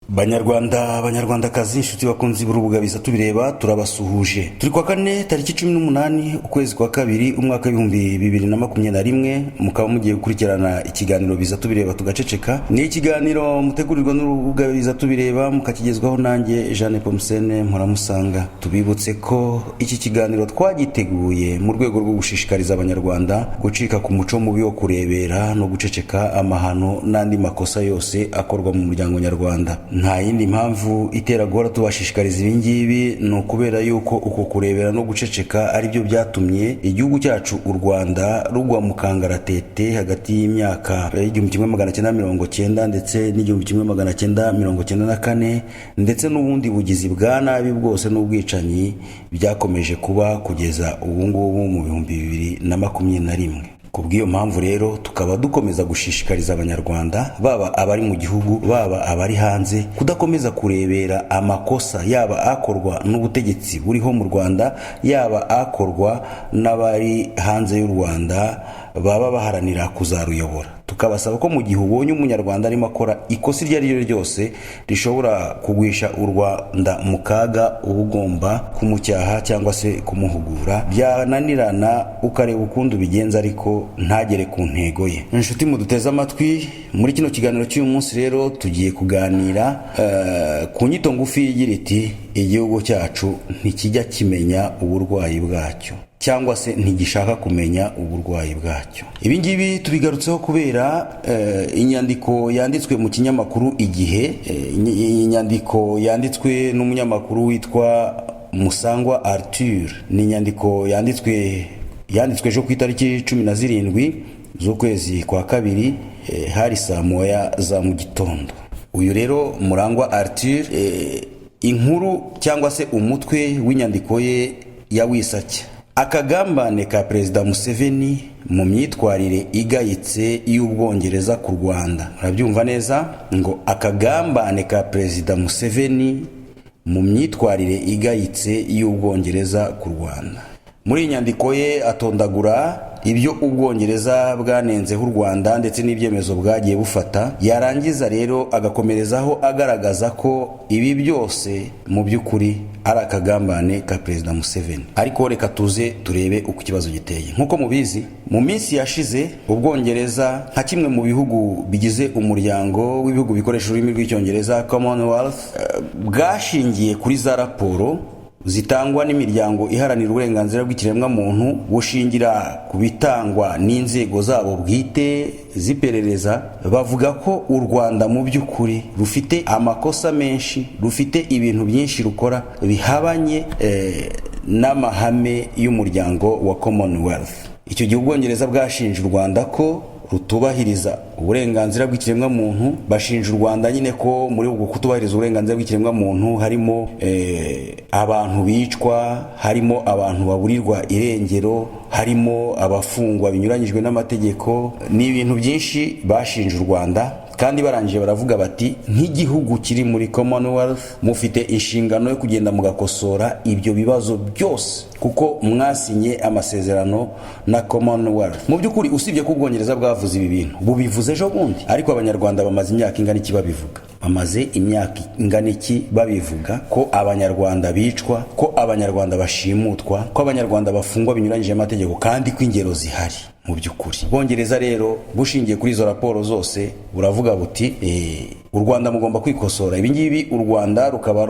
Banyarwanda, Banyarwandakazi, inshuti bakunzi b'urubuga Biza Tubireba, turabasuhuje. Turi kwa kane, tariki 18, ukwezi kwa kabiri, umwaka w'2021. Mukaba mugiye gukurikirana ikiganiro Biza Tubireba Tugaceceka. Ni ikiganiro mutegurirwa n'urubuga Biza Tubireba, mukakigezwaho nanjye Jeanne Pomusene Mporamusanga. Tubibutse ko iki kiganiro twagiteguye mu rwego rwo gushishikariza Abanyarwanda gucika ku muco mubi wo kurebera no guceceka amahano n'andi makosa yose akorwa mu muryango nyarwanda. Nta yindi mpamvu itera guhora tubashishikariza ibi ngibi, ni ukubera yuko uko kurebera no guceceka ari byo byatumye igihugu cyacu u Rwanda rugwa mu kangaratete hagati y'imyaka y'1990 ndetse n'1994, ndetse n'ubundi bugizi bwa nabi bwose n'ubwicanyi byakomeje kuba kugeza ubu ngubu mu 2021. Ku bw'iyo mpamvu rero, tukaba dukomeza gushishikariza Abanyarwanda, baba abari mu gihugu, baba abari hanze, kudakomeza kurebera amakosa, yaba akorwa n'ubutegetsi buriho mu Rwanda, yaba akorwa n'abari hanze y'u Rwanda baba baharanira kuzaruyobora. Tukabasaba ko mu gihe ubonye Umunyarwanda arimo akora ikosa iryo ari ryo ryose rishobora kugwisha u Rwanda mu kaga, uba ugomba kumucyaha cyangwa se kumuhugura, byananirana ukareba ukundi ubigenza, ariko ntagere ku ntego ye. Inshuti muduteze amatwi, muri kino kiganiro cy'uyu munsi rero tugiye kuganira ku nyito ngufi igira iti: "Igihugu cyacu ntikijya kimenya uburwayi bwacyo", cyangwa se ntigishaka kumenya uburwayi bwacyo. Ibi ngibi tubigarutseho kubera inyandiko yanditswe mu kinyamakuru Igihe, inyandiko yanditswe n'umunyamakuru witwa Musangwa Arthur. Ni inyandiko yanditswe ejo ku itariki 17 z'ukwezi kwa kabiri, hari saa 1 za mu gitondo. Uyu rero Murangwa Arthur, inkuru cyangwa se umutwe w'inyandiko ye yawisake: "Akagambane ka Perezida Museveni mu myitwarire igayitse y'Ubwongereza ku Rwanda." Murabyumva neza ngo "Akagambane ka Perezida Museveni mu myitwarire igayitse y'Ubwongereza ku Rwanda". Muri iyi nyandiko ye atondagura ibyo Ubwongereza bwanenzeho u Rwanda ndetse n'ibyemezo bwagiye bufata. Yarangiza rero agakomerezaho agaragaza ko ibi byose mu by'ukuri ari akagambane ka Perezida Museveni. Ariko reka tuze turebe uko ikibazo giteye. Nk'uko mubizi, mu minsi yashize Ubwongereza, nka kimwe mu bihugu bigize umuryango w'ibihugu bikoresha ururimi rw'Icyongereza, Commonwealth, bwashingiye kuri za raporo zitangwa n'imiryango iharanira uburenganzira bw'ikiremwamuntu, bushingira ku bitangwa n'inzego zabo bwite z'iperereza, bavuga ko u Rwanda mu by'ukuri rufite amakosa menshi, rufite ibintu byinshi rukora bihabanye n'amahame y'umuryango wa Commonwealth. Icyo gihe Ubwongereza bwashinje u Rwanda ko rutubahiriza uburenganzira bw'ikiremwamuntu. Bashinja u Rwanda nyine ko muri ubwo kutubahiriza uburenganzira bw'ikiremwamuntu harimo abantu bicwa, harimo abantu baburirwa irengero, harimo abafungwa binyuranyijwe n'amategeko. Ni ibintu byinshi bashinje u Rwanda, kandi barangije baravuga bati: "Nk'igihugu kiri muri Commonwealth, mufite inshingano yo kugenda mugakosora ibyo bibazo byose, kuko mwasinye amasezerano na Commonwealth." Mu by'ukuri, usibye ko Ubwongereza bwavuze ibi bintu, bubivuze ejo bundi, ariko Abanyarwanda bamaze imyaka ingana iki babivuga? Bamaze imyaka ingana iki babivuga ko Abanyarwanda bicwa, ko Abanyarwanda bashimutwa, ko Abanyarwanda bafungwa binyuranyije amategeko, kandi ko ingero zihari? Mu by'ukuri, Ubwongereza rero bushingiye kuri izo raporo zose buravuga buti: "U Rwanda mugomba kwikosora." Ibi ngibi u Rwanda rukaba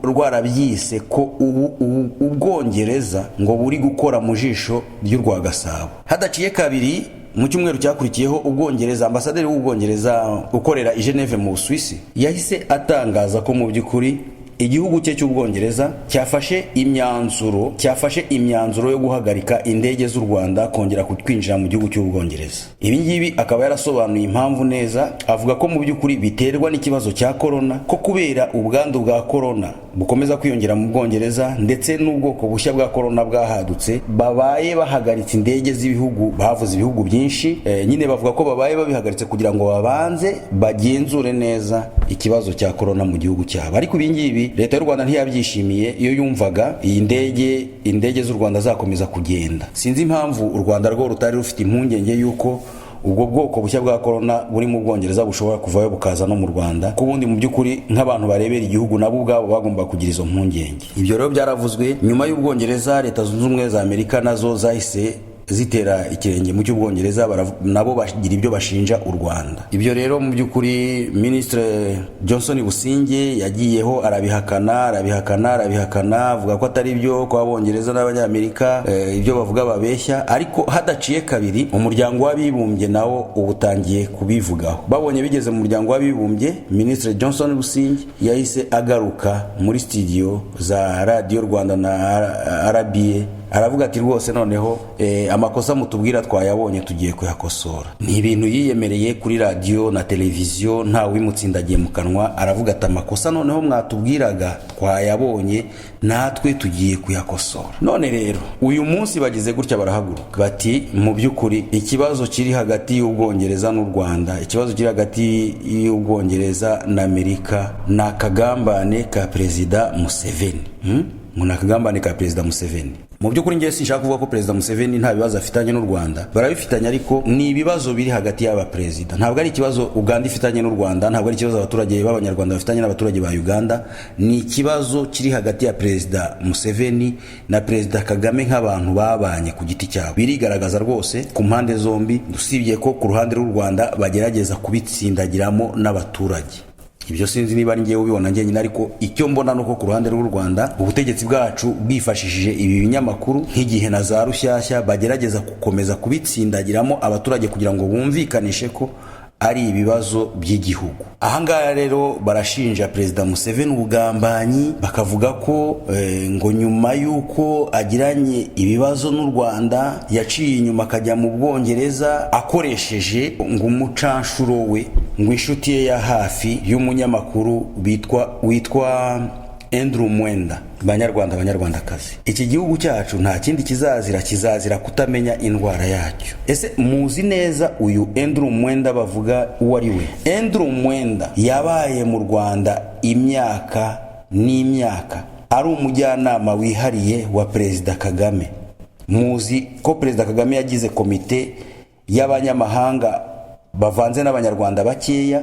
rwarabyise ko ubu Ubwongereza ngo buri gukora mu jisho ry'urwa Gasabo. Hadaciye kabiri, mu cyumweru cyakurikiyeho, Ubwongereza, ambasaderi w'Ubwongereza ukorera i Geneve mu Busuwisi, yahise atangaza ko mu by'ukuri igihugu cye cy'Ubwongereza cyafashe imyanzuro yo guhagarika indege z'u Rwanda kongera kwinjira mu gihugu cy'Ubwongereza. Ibi ngibi akaba yarasobanuye impamvu neza, avuga ko mu by'ukuri biterwa n'ikibazo cya korona, ko kubera ubwandu bwa korona bukomeza kwiyongera mu Bwongereza ndetse n'ubwoko bushya bwa korona bwahadutse, babaye bahagaritse indege z'ibihugu. Bavuze ibihugu byinshi, nyine bavuga ko babaye babihagaritse kugira ngo babanze bagenzure neza ikibazo cya korona mu gihugu cyabo. Ariko ibi ngibi Leta y'u Rwanda ntiyabyishimiye. Iyo yumvaga iyi ndege indege z'u Rwanda zakomeza kugenda. Sinzi impamvu u Rwanda rwo rutari rufite impungenge y'uko Ubwo bwoko bushya bwa korona buri mu Bwongereza bushobora kuvayo bukaza no mu Rwanda, ko ubundi mu by'ukuri nk'abantu barebera igihugu nabo ubwabo bagomba kugira izo mpungenge. Ibyo rero byaravuzwe nyuma y'Ubwongereza. Leta Zunze Ubumwe za Amerika nazo zahise zitera ikirenge mu cy'Ubwongereza, nabo bagira ibyo bashinja u Rwanda. Ibyo rero mu by'ukuri Minisitiri Johnson Businge yagiyeho arabihakana, arabihakana, arabihakana, avuga ko atari byo, ko Abongereza n'Abanyamerika ibyo bavuga babeshya. Ariko hadaciye kabiri, Umuryango w'Abibumbye nawo uba utangiye kubivugaho. Babonye bigeze mu Muryango w'Abibumbye, Minisitiri Johnson Businge yahise agaruka muri studio za Radiyo Rwanda na RBA, aravuga ati: "Rwose noneho amakosa mutubwira twayabonye, tugiye kuyakosora." Ni ibintu yiyemereye kuri radiyo na televiziyo, ntawe wimutsindagiye mu kanwa. Aravuga ati: "Amakosa noneho mwatubwiraga twayabonye, natwe tugiye kuyakosora." None rero uyu munsi bagize gutya barahaguruka bati: "Mu by'ukuri ikibazo kiri hagati y'Ubwongereza n'u Rwanda, ikibazo kiri hagati y'Ubwongereza na Amerika ni akagambane ka Perezida Museveni." Ngo ni akagambane ka Perezida Museveni. Mu by'ukuri ngewe sinshaka kuvuga ko Perezida Museveni nta bibazo afitanye n'u Rwanda. Barabifitanye, ariko ni ibibazo biri hagati y'aba perezida. Ntabwo ari ikibazo Uganda ifitanye n'u Rwanda, ntabwo ari ikibazo abaturage b'Abanyarwanda bafitanye n'abaturage ba Uganda. Ni ikibazo kiri hagati ya Perezida Museveni na Perezida Kagame nk'abantu babanye ku giti cyabo. Birigaragaza rwose ku mpande zombi, usibye ko ku ruhande rw'u Rwanda bagerageza kubitsindagiramo n'abaturage. Ibyo sinzi niba ari ngewe ubibona njyenyine, ariko icyo mbona ni uko ku ruhande rw'u Rwanda ubutegetsi bwacu bwifashishije ibi binyamakuru nk'Igihe na za Rushyashya bagerageza gukomeza kubitsindagiramo abaturage kugira ngo bumvikanishe ko ari ibibazo by'igihugu. Ahangaha rero barashinja Perezida Museveni ubugambanyi, bakavuga ko ngo nyuma y'uko agiranye ibibazo n'u Rwanda yaciye inyuma akajya mu Bwongereza akoresheje ngo umucanshuro we, ngo inshuti ye ya hafi y'umunyamakuru bitwa witwa Andrew Mwenda. Banyarwanda, Banyarwandakazi, iki gihugu cyacu nta kindi kizazira, kizazira kutamenya indwara yacyo. Ese muzi neza uyu Andrew Mwenda bavuga uwo ari we? Andrew Mwenda yabaye mu Rwanda imyaka n'imyaka ari umujyanama wihariye wa Perezida Kagame. Muzi ko Perezida Kagame yagize komite y'abanyamahanga bavanze n'Abanyarwanda bakeya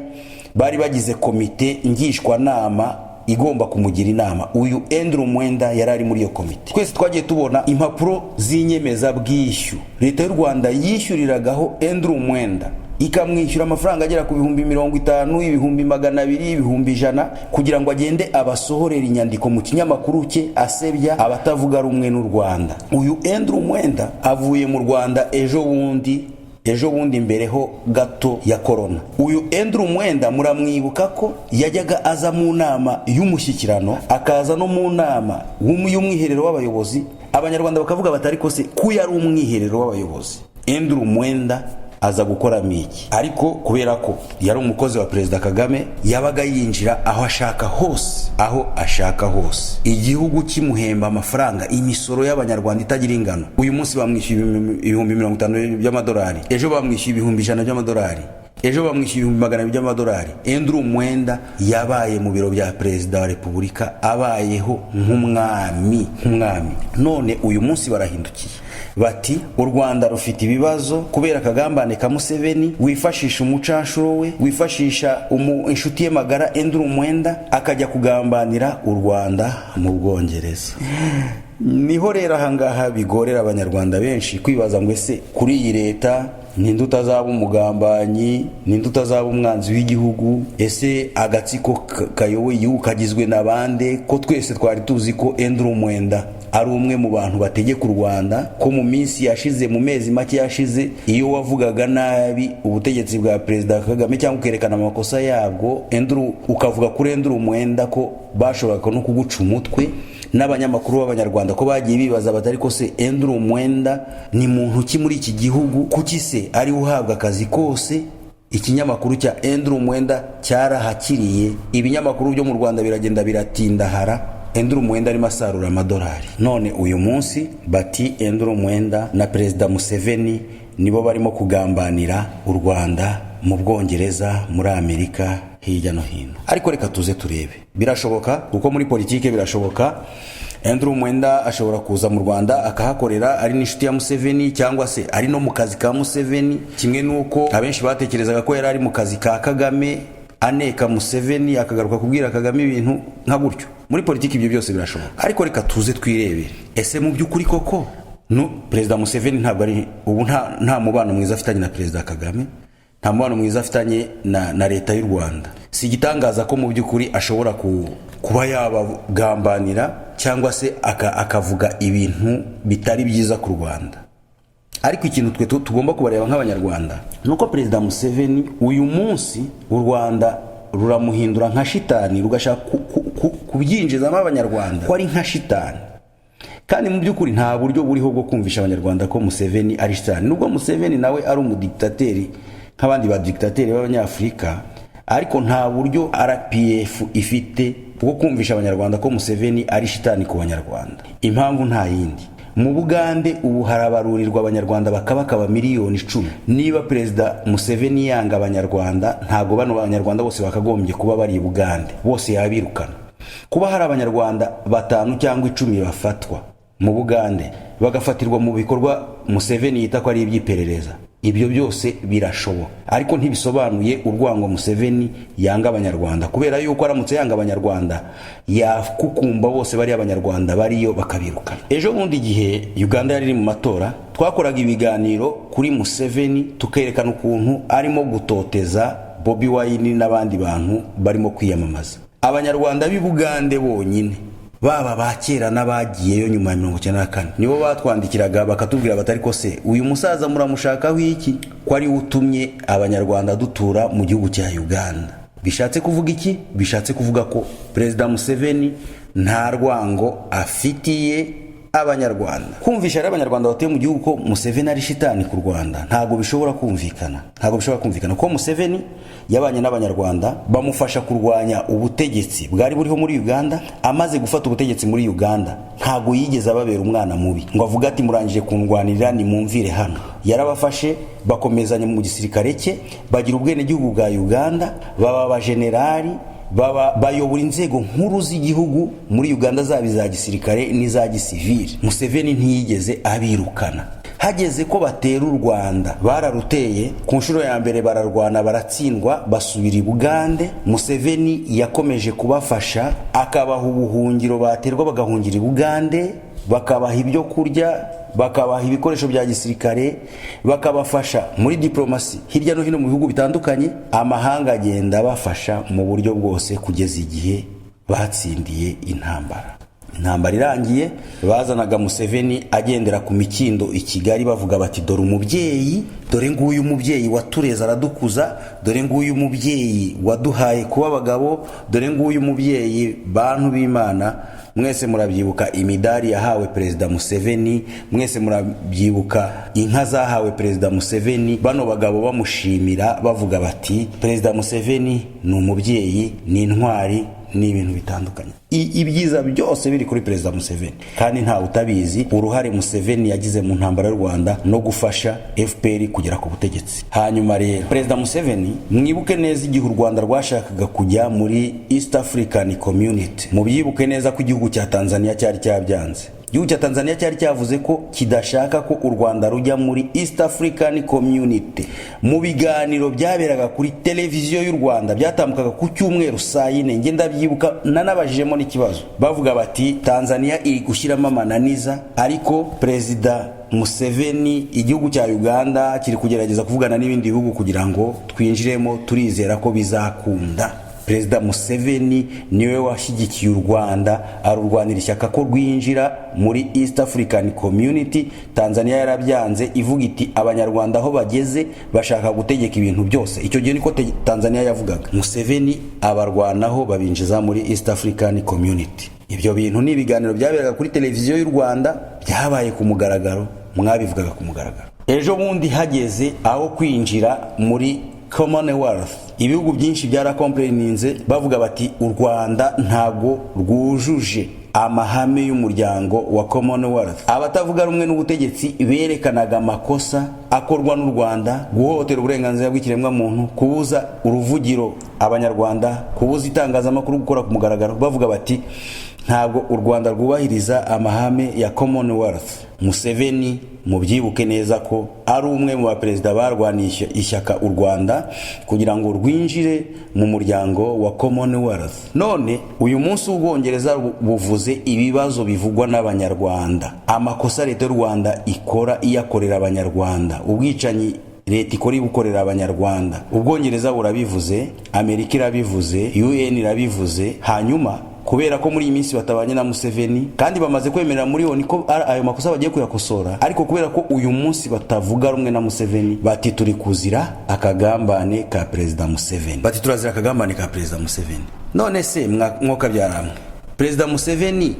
bari bagize komite ngishwanama igomba kumugira inama. Uyu Andrew Mwenda yari ari muri iyo komite. Twese twagiye tubona impapuro z'inyemezabwishyu Leta y'u Rwanda yishyuriragaho Andrew Mwenda, ikamwishyura amafaranga agera ku 50,000, 200,000, 100,000, kugira ngo agende abasohorere inyandiko mu kinyamakuru cye asebya abatavuga rumwe n'u Rwanda. Uyu Andrew Mwenda avuye mu Rwanda ejo bundi, ejo bundi mbereho gato ya korona. Uyu Andrew Mwenda muramwibuka ko yajyaga aza mu nama y'umushyikirano, akaza no mu nama y'umwiherero w'abayobozi. Abanyarwanda bakavuga bati: "Ariko se ko yari umwiherero w'abayobozi, Andrew Mwenda aza gukoramo iki?" Ariko kubera ko yari umukozi wa Perezida Kagame, yabaga yinjira aho ashaka hose, aho ashaka hose, igihugu kimuhemba amafaranga, imisoro y'Abanyarwanda itagira ingano. Uyu munsi bamwishyuye 50,000 by'amadolari, ejo bamwishyuye 100,000 by'amadolari, ejo bamwishyuye 200,000 by'amadolari. Andrew Mwenda yabaye mu biro bya Perezida wa Repubulika, abayeho nk'umwami, nk'umwami. None uyu munsi barahindukiye bati: "U Rwanda rufite ibibazo kubera akagambane ka Museveni wifashisha umucanshuro we, wifashisha inshuti ye magara Andrew Mwenda, akajya kugambanira u Rwanda mu Bwongereza." Niho rero ahangaha bigorera Abanyarwanda benshi kwibaza ngo: ese kuri iyi leta ninde utazaba umugambanyi? Ninde utazaba umwanzi w'igihugu? Ese agatsiko kayoboye igihugu kagizwe na bande, ko twese twari tuzi ko Andrew Mwenda ari umwe mu bantu bategeka u Rwanda, ko mu minsi yashize, mu mezi make yashize, iyo wavugaga nabi ubutegetsi bwa Perezida Kagame cyangwa ukerekana amakosa yabwo, Andrew, ukavuga kuri Andrew Mwenda, ko bashoboraga no kuguca umutwe? N'abanyamakuru b'Abanyarwanda ko bagiye bibaza batari ko se Andrew Mwenda ni muntu ki muri iki gihugu? Kuki se ari uhabwa akazi kose? Ikinyamakuru cya Andrew Mwenda cyarahakiriye, ibinyamakuru byo mu Rwanda biragenda biratindahara, Andrew Mwenda arimo asarura amadolari. None uyu munsi bati Andrew Mwenda na Perezida Museveni nibo barimo kugambanira u Rwanda mu Bwongereza, muri Amerika, hirya no hino. Ariko reka tuze turebe, birashoboka, kuko muri politike birashoboka. Andrew Mwenda ashobora kuza mu Rwanda akahakorera ari n'inshuti ya Museveni, cyangwa se ari no mu kazi ka Museveni, kimwe n'uko abenshi batekerezaga ko yari ari mu kazi ka Kagame, aneka Museveni, akagaruka kubwira Kagame ibintu nka gutyo. Muri politiki ibyo byose birashoboka, ariko reka tuze twirebere: ese mu by'ukuri koko no Perezida Museveni ntabwo ari ubu nta mubano mwiza afitanye na Perezida Kagame, nta mubano mwiza afitanye na leta y'u Rwanda? Si igitangaza ko mu by'ukuri ashobora kuba yabagambanira cyangwa se akavuga ibintu bitari byiza ku Rwanda. Ariko ikintu twe tugomba kubareba nk'Abanyarwanda ni uko Perezida Museveni uyu munsi u Rwanda ruramuhindura nka shitani, rugashaka kubyinjizamo Abanyarwanda ko ari nka shitani, kandi mu by'ukuri nta buryo buriho bwo kumvisha Abanyarwanda ko Museveni ari shitani. Nubwo Museveni nawe ari umudikitateri nk'abandi badikitateri b'Abanyafurika, ariko nta buryo RPF ifite bwo kumvisha Abanyarwanda ko Museveni ari shitani ku Banyarwanda. Impamvu nta yindi: mu Bugande ubu harabarurirwa Abanyarwanda bakabakaba miliyoni 10. Niba Perezida Museveni yanga Abanyarwanda, ntabwo bano Banyarwanda bose bakagombye kuba bari i Bugande, bose yabirukana. Kuba hari Abanyarwanda batanu cyangwa 10 bafatwa mu Bugande, bagafatirwa mu bikorwa Museveni yita ko ari iby'iperereza, ibyo byose birashoboka, ariko ntibisobanuye urwango Museveni yanga Abanyarwanda, kubera yuko aramutse yanga Abanyarwanda yakukumba bose bari Abanyarwanda bariyo bakabirukana. Ejo bundi igihe Uganda yari iri mu matora, twakoraga ibiganiro kuri Museveni, tukerekana ukuntu arimo gutoteza Bobi Wine n'abandi bantu barimo kwiyamamaza. Abanyarwanda b'i Bugande bonyine, baba ba kera n'abagiyeyo nyuma ya 94, nibo batwandikiraga bakatubwira bati: "Ariko se uyu musaza muramushakaho iki, ko ari we utumye Abanyarwanda dutura mu gihugu cya Uganda?" Bishatse kuvuga iki? Bishatse kuvuga ko Perezida Museveni nta rwango afitiye Abanyarwanda. Kumvisha rero Abanyarwanda batuye mu gihugu ko Museveni ari shitani ku Rwanda ntabwo bishobora kumvikana, ntabwo bishobora kumvikana, kuko Museveni yabanye n'Abanyarwanda, bamufasha kurwanya ubutegetsi bwari buriho muri Uganda. Amaze gufata ubutegetsi muri Uganda, ntabwo yigeze ababera umwana mubi ngo avuge ati: "Murangije kundwanirira, nimumvire hano." Yarabafashe, bakomezanya mu gisirikare cye, bagira ubwenegihugu bwa Uganda, baba abajenerali, baba bayobora inzego nkuru z'igihugu muri Uganda, zaba iza gisirikare n'iza gisivili. Museveni ntiyigeze abirukana. Hageze ko batera u Rwanda, bararuteye ku nshuro ya mbere, bararwana, baratsindwa, basubira i Bugande. Museveni yakomeje kubafasha, akabaha ubuhungiro, baterwa bagahungira i Bugande, bakabaha ibyo kurya, bakabaha ibikoresho bya gisirikare, bakabafasha muri diplomasi hirya no hino mu bihugu bitandukanye. Amahanga agenda abafasha mu buryo bwose kugeza igihe batsindiye intambara. Intambara irangiye, bazanaga Museveni agendera ku mikindo i Kigali, bavuga bati: "Dore umubyeyi, dore nguyu umubyeyi watureze aradukuza, dore nguyu umubyeyi waduhaye kuba abagabo, dore nguyu umubyeyi." Bantu b'Imana, mwese murabyibuka imidari yahawe Perezida Museveni, mwese murabyibuka inka zahawe Perezida Museveni, bano bagabo bamushimira, bavuga bati: "Perezida Museveni ni umubyeyi, ni intwari", ni ibintu bitandukanye. Ibyiza byose biri kuri Perezida Museveni, kandi ntawe utabizi uruhare Museveni yagize mu ntambara y'u Rwanda no gufasha FPR kugera ku butegetsi. Hanyuma rero Perezida Museveni, mwibuke neza igihe u Rwanda rwashakaga kujya muri East African Community, mubyibuke neza ko igihugu cya Tanzania cyari cyabyanze. Igihugu cya Tanzania cyari cyavuze ko kidashaka ko u Rwanda rujya muri East African Community. Mu biganiro byaberaga kuri Televiziyo y'u Rwanda, byatambukaga ku cyumweru saa 4, njye ndabyibuka, nanabajijemo n'ikibazo, bavuga bati: "Tanzania iri gushyiramo amananiza, ariko Perezida Museveni, igihugu cya Uganda kiri kugerageza kuvugana n'ibindi bihugu kugira ngo twinjiremo, turizera ko bizakunda." Perezida Museveni niwe washyigikiye u Rwanda, arurwanira ishyaka ko rwinjira muri East African Community. Tanzania yarabyanze, ivuga iti: "Abanyarwanda aho bageze bashaka gutegeka ibintu byose." Icyo gihe niko Tanzania yavugaga. Museveni abarwanaho, babinjiza muri East African Community. Ibyo bintu ni ibiganiro byaberaga kuri Televiziyo y'u Rwanda, byabaye ku mugaragaro, mwabivugaga ku mugaragaro. Ejo bundi hageze aho kwinjira muri Commonwealth, ibihugu byinshi byaracomplaininze, bavuga bati: "U Rwanda ntabwo rwujuje amahame y'umuryango wa Commonwealth." Abatavuga rumwe n'ubutegetsi berekanaga amakosa akorwa n'u Rwanda: guhohotera uburenganzira bw'ikiremwamuntu, kubuza uruvugiro Abanyarwanda, kubuza itangazamakuru gukora ku mugaragaro, bavuga bati: Ntabwo u Rwanda rwubahiriza amahame ya Commonwealth. Museveni, mubyibuke neza ko ari umwe mu baperezida barwaniye ishyaka u Rwanda kugira ngo rwinjire mu muryango wa Commonwealth. None uyu munsi Ubwongereza buvuze ibibazo bivugwa n'Abanyarwanda, amakosa leta y'u Rwanda ikora iyakorera Abanyarwanda, ubwicanyi leta ikora ibukorera Abanyarwanda. Ubwongereza burabivuze, Amerika irabivuze, UN irabivuze. Hanyuma kubera ko muri iyi minsi batabanye na Museveni, kandi bamaze kwemerera muri ONU ko ayo makosa bagiye kuyakosora, ariko kubera ko uyu munsi batavuga rumwe na Museveni, bati turi kuzira akagambane ka Perezida Museveni, bati turazira akagambane ka Perezida Museveni. None se mwokabyara mwe, Perezida Museveni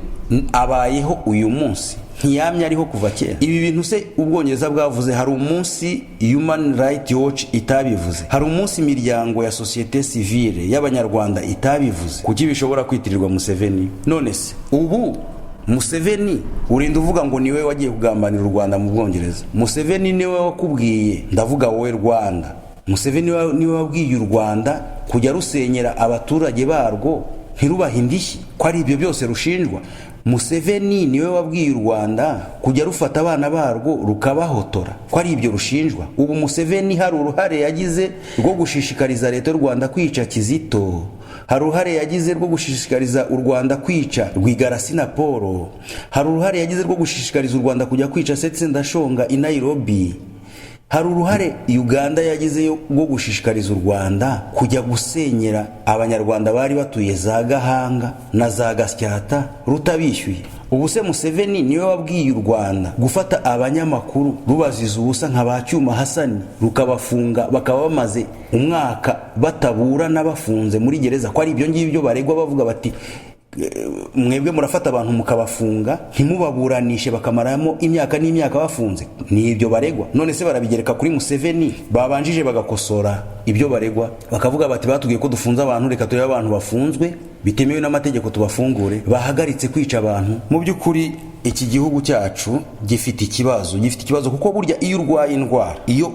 abayeho uyu munsi? Ntiyamye ariho kuva kera? Ibi bintu se Ubwongereza bwavuze, hari umunsi Human Rights Watch itabivuze? Hari umunsi imiryango ya sosiyete sivile y'Abanyarwanda itabivuze? Kuki bishobora kwitirirwa Museveni? None se ubu Museveni urinda uvuga ngo niwe wagiye kugambanira u Rwanda mu Bwongereza? Museveni niwe wakubwiye, ndavuga wowe Rwanda, Museveni niwe wabwiye u Rwanda kujya rusenyera abaturage barwo ntirubahe indishyi, ko ari ibyo byose rushinjwa? Museveni niwe wabwiye u Rwanda kujya rufata abana barwo rukabahotora, ko ari ibyo rushinjwa? Ubu Museveni hari uruhare yagize rwo gushishikariza leta y'u Rwanda kwica Kizito? Hari uruhare yagize rwo gushishikariza u Rwanda kwica Rwigara Paul? Hari uruhare yagize rwo gushishikariza u Rwanda kujya kwica Seth Sendashonga i Nairobi? Hari uruhare Uganda yagize rwo gushishikariza u Rwanda kujya gusenyera Abanyarwanda bari batuye za Gahanga na za Gasyata rutabishyuye? Ubu se Museveni niwe wabwiye u Rwanda gufata abanyamakuru rubaziza ubusa nka ba Cyuma Hasani, rukabafunga bakaba bamaze umwaka bataburana, bafunze muri gereza, ko ari ibyo ngibyo baregwa, bavuga bati mwebwe murafata abantu mukabafunga ntimubaburanishe, bakamaramo imyaka n'imyaka bafunze? Ni ibyo baregwa. None se barabigereka kuri Museveni? Babanjije bagakosora ibyo baregwa, bakavuga bati batubwiye ko dufunze abantu, reka turebe abantu bafunzwe bitemewe n'amategeko tubafungure, bahagaritse kwica abantu. Mu by'ukuri iki gihugu cyacu gifite ikibazo, gifite ikibazo, kuko burya iyo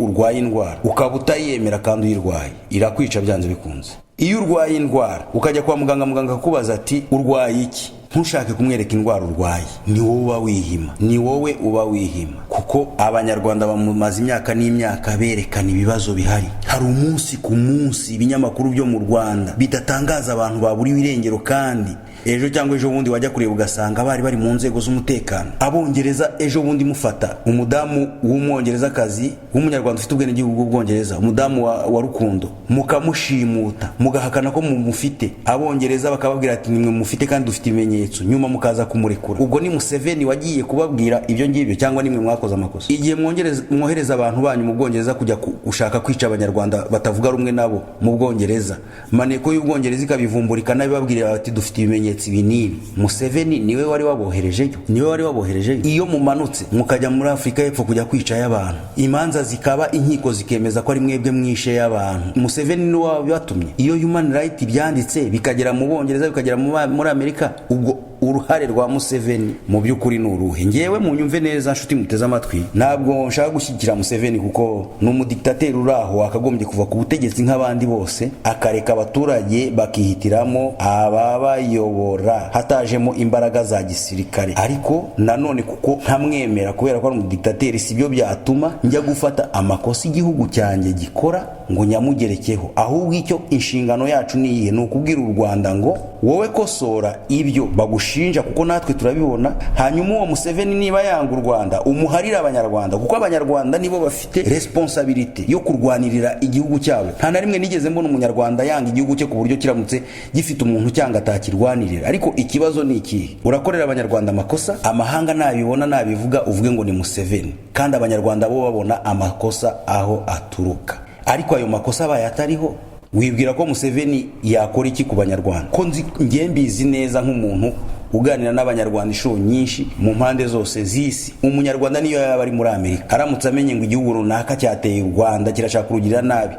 urwaye indwara ukaba utayemera kandi uyirwaye, irakwica byanze bikunze. Iyo urwaye indwara ukajya kwa muganga, muganga akakubaza ati urwaye iki, ntushake kumwereka indwara urwaye, ni wowe uba wihima, ni wowe uba wihima. Kuko Abanyarwanda bamaze imyaka n'imyaka berekana ibibazo bihari. Hari umunsi ku munsi ibinyamakuru byo mu Rwanda bidatangaza abantu baburiwe irengero, kandi ejo cyangwa ejo bundi wajya kureba ugasanga bari bari mu nzego z'umutekano. Abongereza ejo bundi mufata umudamu w'Umwongerezakazi w'Umunyarwanda ufite ubwenegihugu bw'Ubwongereza, umudamu wa Rukundo, mukamushimuta, mugahakana ko mumufite, Abongereza bakababwira ati nimwe mufite kandi dufite ibimenyetso, nyuma mukaza kumurekura. Ubwo ni Museveni wagiye kubabwira ibyo ngibyo cyangwa nimwe mwakoze amakosa? Igihe mwohereza abantu banyu mu Bwongereza kujya gushaka kwica Abanyarwanda batavuga rumwe nabo mu Bwongereza, maneko y'Ubwongereza ikabivumbura, ikanabibabwira bati dufite ibimenyetso ibi n'ibi, Museveni niwe wari waboherejeyo? Niwe wari waboherejeyo? Iyo mumanutse mukajya muri Afurika y'Epfo kujya kwicayo abantu, imanza zikaba, inkiko zikemeza ko ari mwebwe mwishe y'abantu, Museveni niwe wabatumye? Iyo Human Right byanditse bikagera mu Bongereza, bikagera muri Amerika, ubwo uruhare rwa Museveni mu by'ukuri ni uruhe? Ngewe munyumve neza, nshuti muteze amatwi, ntabwo nshaka gushyigikira Museveni, kuko ni umudiktateri uri aho wakagombye kuva ku butegetsi nk'abandi bose, akareka abaturage bakihitiramo ababayobora hatajemo imbaraga za gisirikare. Ariko nanone kuko ntamwemera kubera ko ari umudiktateri, si byo byatuma njya gufata amakosa igihugu cyanjye gikora ngo nyamugerekeho. Ahubwo icyo inshingano yacu ni iyihe? Ni ukubwira u Rwanda ngo wowe kosora ibyo bagushinja, kuko natwe turabibona. Hanyuma uwo Museveni niba yanga u Rwanda, umuharire Abanyarwanda, kuko Abanyarwanda nibo bafite responsabilité yo kurwanirira igihugu cyabo. Nta na rimwe nigeze mbona Umunyarwanda yanga igihugu cye ku buryo kiramutse gifite umuntu cyanga atakirwanirira. Ariko ikibazo ni ikihe? Urakorera Abanyarwanda amakosa, amahanga nabibona, nabivuga, uvuge ngo ni Museveni, kandi Abanyarwanda bo babona amakosa aho aturuka. Ariko ayo makosa abaye atariho, wibwira ko Museveni yakora iki ku Banyarwanda? Ko nzi, ngiye mbizi neza nk'umuntu uganira n'Abanyarwanda inshuro nyinshi mu mpande zose z'isi, Umunyarwanda niyo yaba ari muri Amerika, aramutse amenye ngo igihugu runaka cyateye u Rwanda, kirashaka kurugirira nabi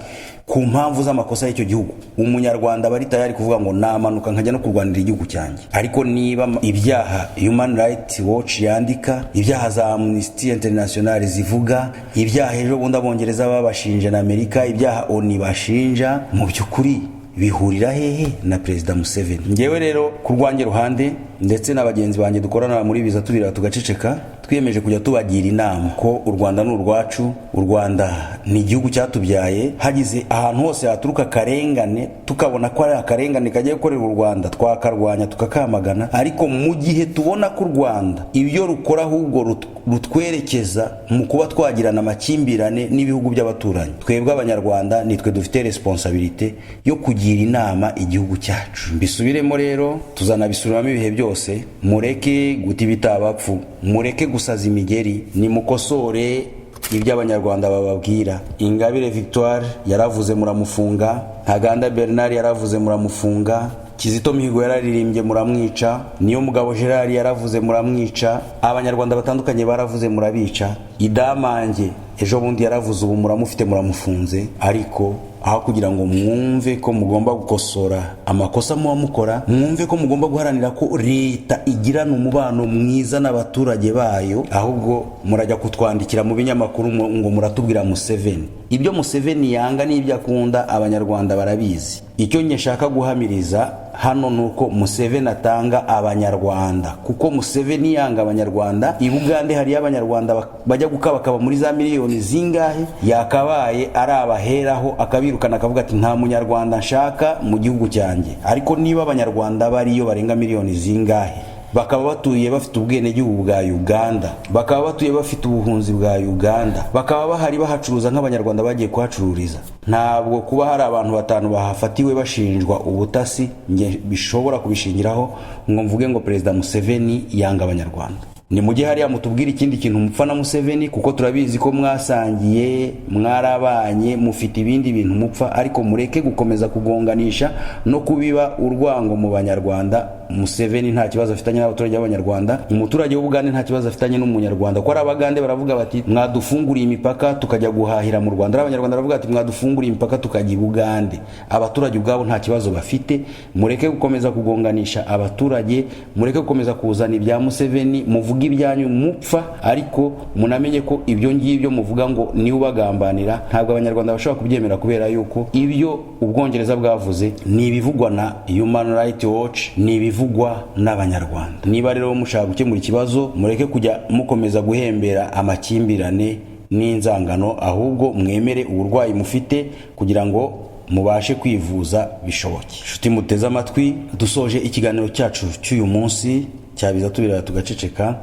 ku mpamvu z'amakosa y'icyo gihugu, Umunyarwanda aba ari tayari kuvuga ngo namanuka nkajya no kurwanira igihugu cyanjye. Ariko niba ibyaha Human Rights Watch yandika, ibyaha za Amnesty International zivuga, ibyaha ejo bundi Abongereza babashinja na Amerika, ibyaha ONU bashinja, mu by'ukuri Bihurira hehe na Perezida Museveni? Ngewe rero ku rwanjye ruhande, ndetse na bagenzi banjye dukorana muri Biza Tubira Tugaceceka, twiyemeje kujya tubagira inama ko u Rwanda ni urwacu, u Rwanda ni igihugu cyatubyaye. Hagize ahantu hose haturuka akarengane, tukabona ko ari akarengane kagiye gukorerwa u Rwanda, twakarwanya, tukakamagana. Ariko mu gihe tubona ko u Rwanda ibyo rukora ahubwo rutwerekeza mu kuba twagirana amakimbirane n'ibihugu by'abaturanyi, twebwe Abanyarwanda nitwe dufite responsabilité yo kugira inama igihugu cyacu. Mbisubiremo rero, tuzanabisubiramo ibihe byose: mureke guta ibitabapfu, mureke gusaza imigeri, nimukosore ibyo Abanyarwanda bababwira. Ingabire Victoire yaravuze, muramufunga. Ntaganda Bernard yaravuze, muramufunga. Kizito Mihigo yararirimbye, muramwica. Niyo Mugabo Gerard yaravuze, muramwica. Abanyarwanda batandukanye baravuze, murabica. Idamange ejo bundi yaravuze, ubu muramufite, muramufunze. Ariko aho kugira ngo mwumve ko mugomba gukosora amakosa muba mukora, mwumve ko mugomba guharanira ko leta igirana umubano mwiza n'abaturage bayo, ahubwo murajya kutwandikira mu binyamakuru ngo muratubwira Museveni. Ibyo Museveni yanga n'ibyo akunda, Abanyarwanda barabizi. Icyo njye nshaka guhamiriza hano ni uko Museveni atanga Abanyarwanda, kuko Museveni yanga Abanyarwanda. I Bugande hariyo Abanyarwanda bajya gukabakaba muri za miliyoni zingahe, yakabaye ari abaheraho akabirukana, akavuga ati: "Nta Munyarwanda nshaka mu gihugu cyanjye." Ariko niba Abanyarwanda bariyo barenga miliyoni zingahe, bakaba batuye bafite ubwenegihugu bwa Uganda, bakaba batuye bafite ubuhunzi bwa Uganda, bakaba bahari bahacuruza nk'Abanyarwanda bagiye kuhacururiza, ntabwo kuba hari abantu batanu bahafatiwe bashinjwa ubutasi nge bishobora kubishingiraho ngo mvuge ngo Perezida Museveni yanga Abanyarwanda. Ni mujye hariya mutubwire ikindi kintu mupfa na Museveni, kuko turabizi ko mwasangiye, mwarabanye, mufite ibindi bintu mupfa. Ariko mureke gukomeza kugonganisha no kubiba urwango mu Banyarwanda. Museveni nta kibazo afitanye n'abaturage b'Abanyarwanda. Umuturage w'Ubugande nta kibazo afitanye n'Umunyarwanda, kuko ari Abagande baravuga bati: "Mwadufunguriye imipaka tukajya guhahira mu Rwanda." Ari Abanyarwanda baravuga bati: "Mwadufunguriye imipaka tukajya i Bugande." Abaturage ubwabo nta kibazo bafite. Mureke gukomeza kugonganisha abaturage, mureke gukomeza kuzana ibya Museveni, muvuge ibyanyu mupfa. Ariko munamenye ko ibyo ngibyo muvuga ngo niwe ubagambanira, ntabwo Abanyarwanda bashobora kubyemera, kubera yuko ibyo Ubwongereza bwavuze ni ibivugwa na Human Rights Watch, ni ibivugwa n'Abanyarwanda. Niba rero mushaka gukemura ikibazo, mureke kujya mukomeza guhembera amakimbirane n'inzangano, ahubwo mwemere uburwayi mufite kugira ngo mubashe kwivuza bishoboke. Inshuti muteze amatwi, dusoje ikiganiro cyacu cy'uyu munsi cyabiza Tubireba Tugaceceka.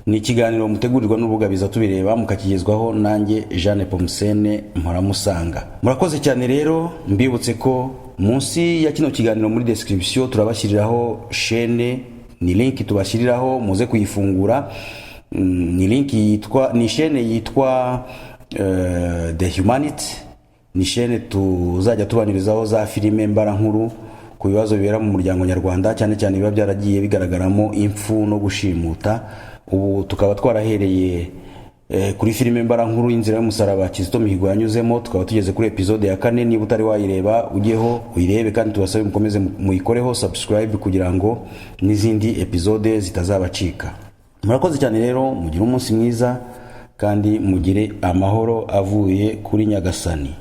Ni ikiganiro mutegurirwa n'urubuga Biza Tubireba, mukakigezwaho nanjye Jeanne Pomusene Mporamusanga. Murakoze cyane rero. Mbibutse ko munsi ya kino kiganiro muri description turabashyiriraho chaîne, ni link tubashyiriraho, muze kuyifungura. Ni link yitwa, ni chaîne yitwa The Humanity. Ni chaîne tuzajya tubanyurizaho za filime mbarankuru ku bibazo bibera mu muryango nyarwanda, cyane cyane biba byaragiye bigaragaramo impfu no gushimuta. Ubu tukaba twarahereye kuri filime mbarankuru y'inzira y'umusaraba Kizito Mihigo yanyuzemo, tukaba tugeze kuri episode ya 4. Niba utari wayireba, ujyeho uyirebe, kandi tubasabe mukomeze muyikoreho subscribe kugira ngo n'izindi episode zitazabacika. Murakoze cyane rero, mugire umunsi mwiza kandi mugire amahoro avuye kuri Nyagasani.